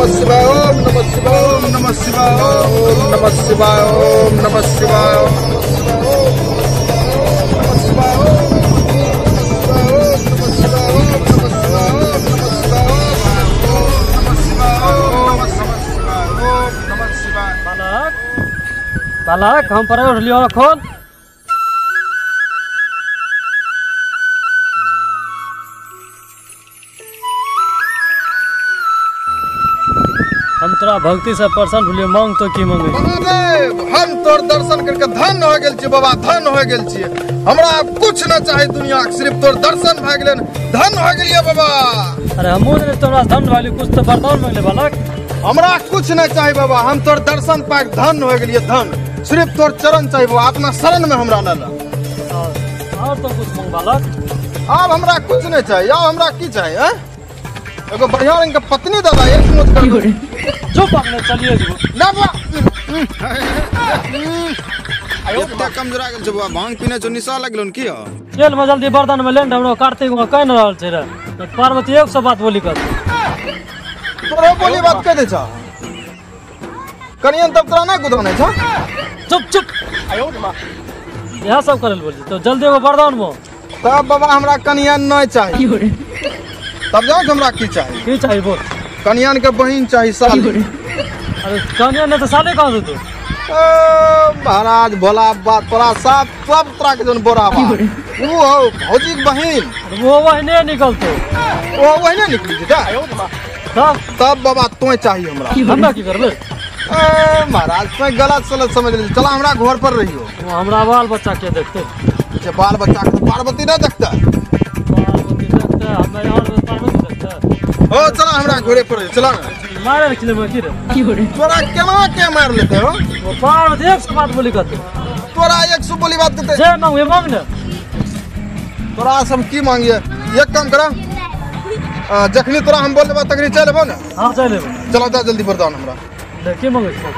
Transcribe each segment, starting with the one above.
नमः शिवाय ओम नमः शिवाय ओम नमः शिवाय ओम नमः शिवाय ओम नमः शिवाय नमः शिवाय ओम नमः शिवाय ओम नमः शिवाय ओम नमः शिवाय ओम नमः शिवाय ओम नमः शिवाय ओम नमः शिवाय। बालक बालक हम पर उठलियो खोल। हम तोरा भक्ति से प्रसन्न भेलियो, मांग तो की मांगे? महादेव हम तोर दर्शन करके धन हो गेल छी बाबा, धन हो गेल छी। हमरा कुछ न चाही दुनिया के, सिर्फ तोर दर्शन भए गेल, धन हो गेलिए बाबा। अरे हमहूँ ने तोरा धन भइली, कुछ तो वरदान मांगले बालक। हमरा कुछ न चाही बाबा, हम तोर दर्शन पाके धन हो गेलिए, धन। सिर्फ तोर चरण चाही बाबा, अपना शरण में हमरा ल। और तो कुछ मांग बालक? आब हमरा कुछ नहीं चाहिए, आब हमरा की चाहिए? हैं एगो बढ़िया रंग के पत्नी दादा एक मोज कर जो पागल चलिए जो ना बा। एते कमजोरा गेल छै बाबा, भांग पीने छौ निशा लगलो की हो? चल में जल्दी वरदान में लेन हमरो कार्तिक में कह न रहल छै रे। पार्वती एक सौ बात बोली कर तोरो बोली बात कह दे छ कनियन तब तोरा ना गुदाने छ। चुप चुप आयो मां यहां सब करल बोली तो जल्दी एगो वरदान में। तब बाबा हमरा कनियन नहीं चाहिए। तब जाओ हमरा की चाहिए? की चाहिए बोल? कनियन के बहिन चाहिए साली। अरे कनियन ने तो साले कहां से तू? ओ महाराज भोला बात तोरा साफ सब तोरा के जन बोरा बा ऊ हो भौजी के बहिन, वो वहने निकलतो, ओ वहने निकली जेता। तब तब बाबा तोय चाहिए हमरा। हमरा की करबे? ए महाराज तोय गलत सलत समझ ले, चला हमरा घर पर रहियो। वो हमरा बाल बच्चा के देखते? जे बाल बच्चा के पार्वती ना देखता? पार्वती देखता हमरा यार, पार्वती देखता। ओ चला हमरा घरे पर चला ना। मारे रखले में की रे? तोरा केना के मार लेते हो? वो पार्वती एक सौ बात बोली करते। तोरा एक सौ बोली बात करते। जे मांगे मांग ने। तोरा सब की मांगिए? एक काम करा, जखनी तोरा हम बोलबा तखनी चल लेबो ना? हां चल लेबो। चला जा जल्दी वरदान हमरा। ले की मांगे छो?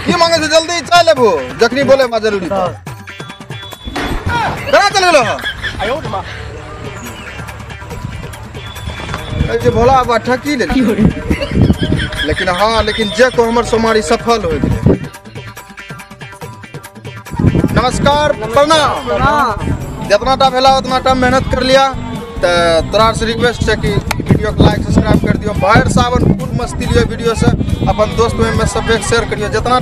की मांगे छो? जल्दी चल लेबो जखनी बोले बा जरूरी। करा चल गेलो हो? आयो मां जे भोला बाबा ठकी ले। लेकिन हाँ, लेकिन जे को हमर सोमारी सफल हो गेलै। नमस्कार प्रणाम। जितना टा भेला उतना टा मेहनत कर लिया। तो तोरा से रिक्वेस्ट है कि वीडियो को लाइक सब्सक्राइब कर दियो। बाहर सावन फुल मस्ती लियो वीडियो से, अपन दोस्त में सब शेयर करियो। जितना